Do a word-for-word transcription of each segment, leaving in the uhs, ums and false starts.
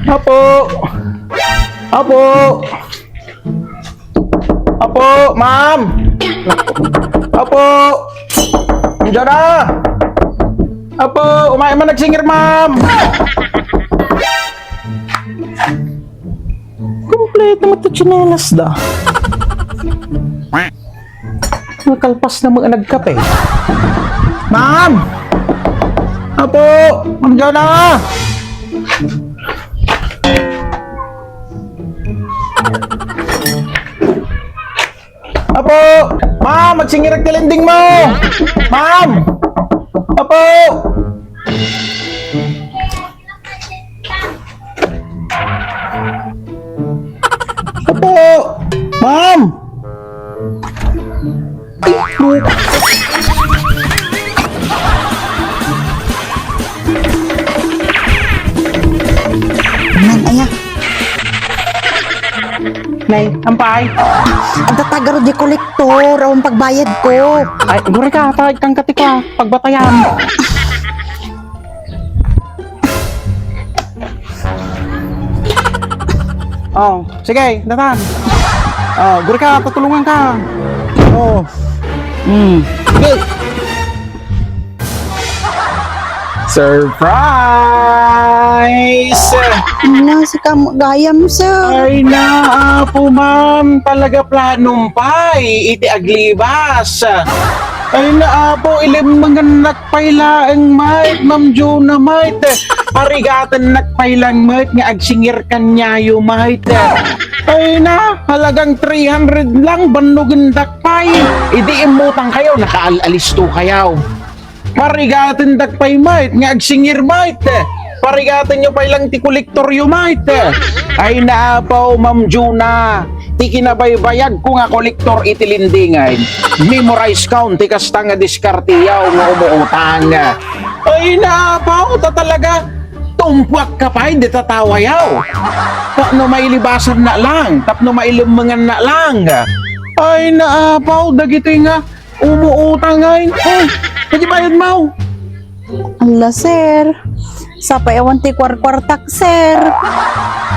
Apo! Apo! Apo, ma'am! Apo! Diyan na! Apo, umay man nagsingir, ma'am! Kompleto mo to tsinelas da. Ang kalpas na mga nagkape. Ma'am! Apo! Ma'am Jonah! Apo! Ma'am! Magsingirag ti lending mo! Ma'am! Apo! Apo! Ma'am! Ay, puta. Man, aya. Nay, ampay. Adda ta garud di kolektor, awan pagbayad ko. Ay, guri ka, ta, ikkan ka ti kua, pagbatayan. Oh, sige, datan. Oh, guri ka, tutulungan ka. Oh. Hmm. Sige. Surprise! Nasika gayam, sir. Ay, naapo, ma'am. Talaga planom pay iti aglibas. Ay, naapo, ilimmengennak pay laeng, mait, Ma'am Jonah, mait. Parigatennak pay laeng, mait, nga agsingir kaniayo, mait. Ay na, halagang three hundred lang, bannugendak pay. Idi immutang kayo, nakaal-alisto kayo. Parigatendak pay, mait, nga agsingir, mait. Parigatenyo pay lang ti kolektoryo, mait. Ay, naapaw, Ma'am Jonah. Ti kinabaybayagko nga kolektor iti lending, memorize kaon ti kasta nga diskarteyaw nga umuutang. Ay, naapaw, ta talaga, tumpuak ka pay, di tatawayaw. Tapno mailibasan na lang, tapno mailemmengan na lang. Ay, naapaw, dagitoy nga umuutang ay. Ay, pwede bayad mo? Ala, sir. Sapay awan ti kuarkuartak, sir.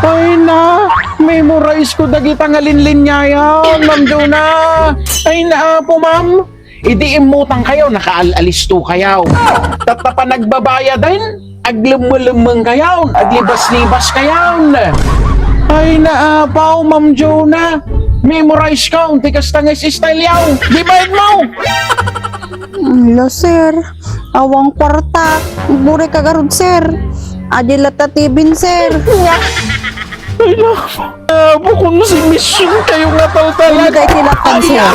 Ay na, memorize ko dagita nga linlinyayan, Ma'am Jonah. Ay na, apo, ma'am. Idi immutang kayo, nakaal-alisto kayo. Tatta pa nagbabayaden, aglemmelemmeng kayon, aglibas-libas kayon. Ay, naapaw, Ma'am Jonah. Memorize kaon, ti kasta nga style yaw. Di bayad mo? Ala, sir. Awan kuarta. Buri ka garud, sir. Adi latta T V-n, sir. Ay, na. Ah, bukon si mission kayo nga taltalan. Hindi kayo tinakpan, sir.